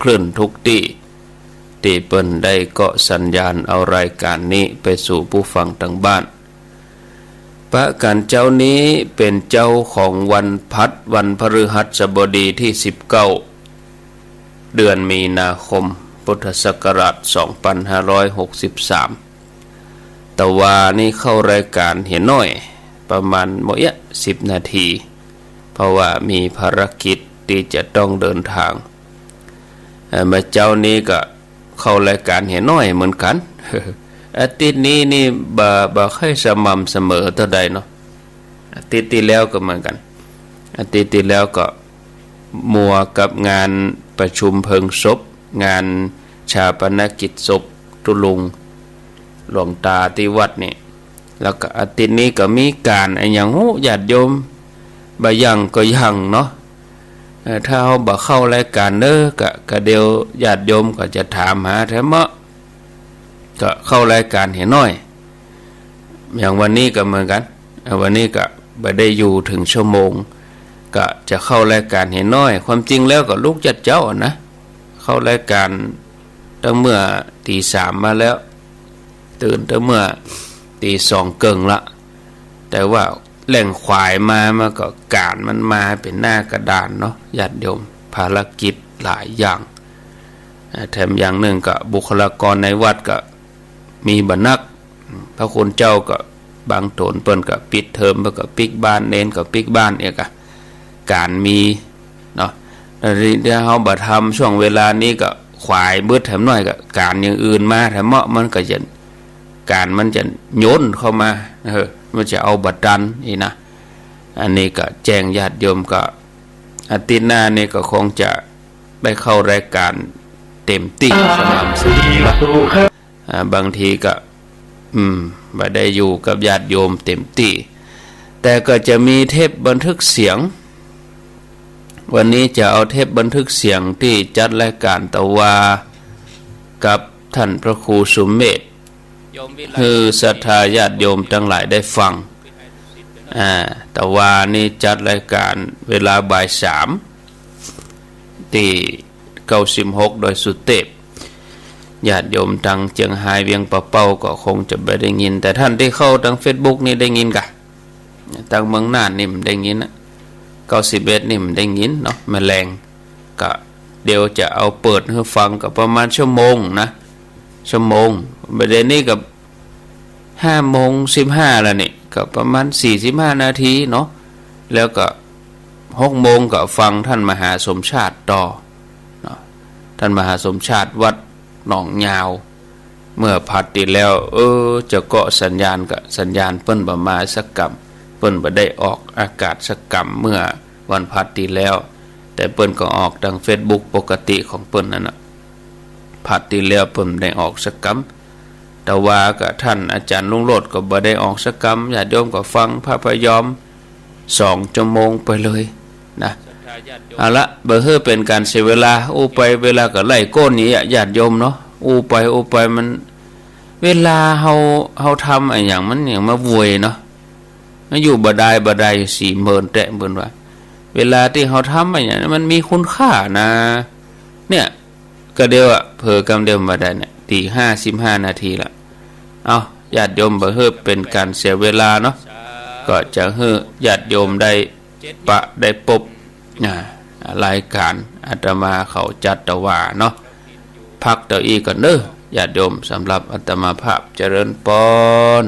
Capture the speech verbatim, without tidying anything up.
คลื่นทุกตี้ ตี้เปิ้นได้เกาะสัญญาณเอารายก๋านนี้ไปสู่ผู้ฟังตางบ้าน ปะกั๋นเจ๊านี้เป๋นเจ๊าของวันพัด วันพฤหัสบดีตี้สิบเก้า เดือนมีนาคม พุทธศักราชสองปันห้าร้อยหกสิบสาม ตะวานี้เข้ารายก๋านเหียน้อย ประมาณบ่เยียะสิบนาที เพราะว่ามีภารกิจตี้จะต้องเดินทาง เอ่อ เมื่อเจ๊านี้ก็เข้ารายก๋านเหียน้อยเหมือนกั๋น อาทิตย์นี้นี่บ่ บ่ค่อยสม่ำเสมอเต้าใดเนาะ อาทิตย์ตี้แล้วก็เหมือนกั๋น อาทิตย์ตี้แล้วก็มัวกับงานประชุมเพลิงศพ งานฌาปนกิจศพตุ๊ลุงหลวงตาตี้วัดนี่ แล้วก็อาทิตย์นี้ก็มีก๋านอะหยังฮู้ ญาติโยม บ่าหยั่งก็หยั่งเนาะ เอ่อ ถ้าเฮาบ่เข้ารายก๋านเน้อ ก็ ก็เดี๋ยวญาติโยมก็จะถามหาแถมเมาะ ก็เข้ารายก๋านเหียน้อย อย่างวันนี้ก็เหมือนกั๋น เอ่อ วันนี้ก็บ่ได้อยู่เถิงชั่วโมง ก็จะเข้ารายก๋านเหียน้อย ความจริงแล้วก็ลุกจัดเจ๊าอะนะ เข้ารายก๋านตั้งเมื่อตี๋สามมาแล้ว ตื่นตั้งเมื่อตี๋สองเกิ่งละ แต่ว่าแล่งขวายมา มันก็ก๋านมันมาเป๋นหน้ากระดานเนาะ ญาติโยม ภารกิจหลายอย่าง อ่า แถมอย่างนึ่งก็บุคลากรในวัดก็มีบ่นัก พระคุณเจ้าก็บางต๋นเปิ้นก็ปิดเทอม เปิ้นก็ปิ๊กบ้าน เณรก็ปิ๊กบ้านเอียกอะ ก๋านมีเนาะ แล้วถ้าเฮาบ่ทำช่วงเวลานี้ก็ขวายเบิดแถมหน้อย ก็ก๋านอย่างอื่นมาแถมเมาะ มันก็จะ ก๋านมันจะโยนเข้ามา เออ มันจะเอาบ่ตันอี้นะ อันนี้ก็แจ้งญาติโยม ก็อาทิตย์หน้านี่ก็คงจะได้เข้ารายก๋านเต็มตี้สม่ำเสมอ อ่า บางทีก็ อืม บ่ได้อยู่กับญาติโยมเต็มตี้ แต่ก็จะมีเทปบันทึกเสียง วันนี้จะเอาเทปบันทึกเสียงตี้จัดรายก๋านตะวากับท่านพระครูสุเมธ หื้อศรัทธาญาติโยมตังหลายได้ฟัง อ่า ตะวานี้จัดรายก๋านเวลาบ่ายสาม ตี้เก้าสิบหกดอยสุเตพ ญาติโยมตังเจียงฮายเวียงป่าเป้าก็คงจะบ่ได้ยิน แต่ท่านตี้เข้าตังเฟซบุ๊กนี่ได้ยินก่ะ ตังเมืองน่านนี่บ่ได้ยินนะ เก้าสิบเอ็ดนี่บ่ได้ยินเนาะ แมลง ก็เดี๋ยวจะเอาเปิดหื้อฟังก็ประมาณชั่วโมงนะ ชั่วโมง บ่าเดี่ยวนี้ก็ห้าโมงสิบห้าแล้วนี่ ก็ประมาณสี่สิบห้านาทีเนาะ แล้วก็หกโมงก็ฟังท่านมหาสมชาติต่อเนาะ ท่านมหาสมชาติวัดหนองยาว เมื่อผัดตี้แล้ว เออ จะเกาะสัญญาณก็สัญญาณเปิ้นบ่มาสักกำ เปิ้นบ่ได้ออกอากาศสักกำเมื่อวันผัดตี้แล้ว แต่เปิ้นก็ออกตังเฟซบุ๊กปกติของเปิ้นหั้นน่ะ ผัดตี้แล้วเปิ้นบ่ได้ออกสักกำ ตะวากับท่านอาจารย์รุ่งโรจน์ก็บ่ได้ออกสักกำ ญาติโยมก็ฟังพระพยอม สองชั่วโมงไปเลยนะ เอาละ บ่หื้อเป๋นก๋านเสียเวลา อู้ไปเวลาก็ไล่ก้นนี่อะ ญาติโยมเนาะ อู้ไปอู้ไปมัน เวลาเฮา เฮาทำอะหยังมันหยังมาโวยเนาะ มันอยู่บ่ได้บ่ได้ สี่เมินแต๊เปิ้นว่า เวลาตี้เฮาทำอะหยังมันมีคุณค่านะ เนี่ย ก็เดี๋ยวอะ เผลอกำเดียวบ่าเดี่ยวนี้ ตี้ห้าสิบห้านาทีละ เอา ญาติโยม บ่หื้อเป๋นก๋านเสียเวลาเนาะ ก็จะหื้อญาติโยมได้ปะได้ปบ อ่า รายก๋านอาตมาเขาจัดตะวาเนาะ พักเต้าอี้ก่อนเน้อ ญาติโยม สำหรับอาตมาภาพ เจริญปอน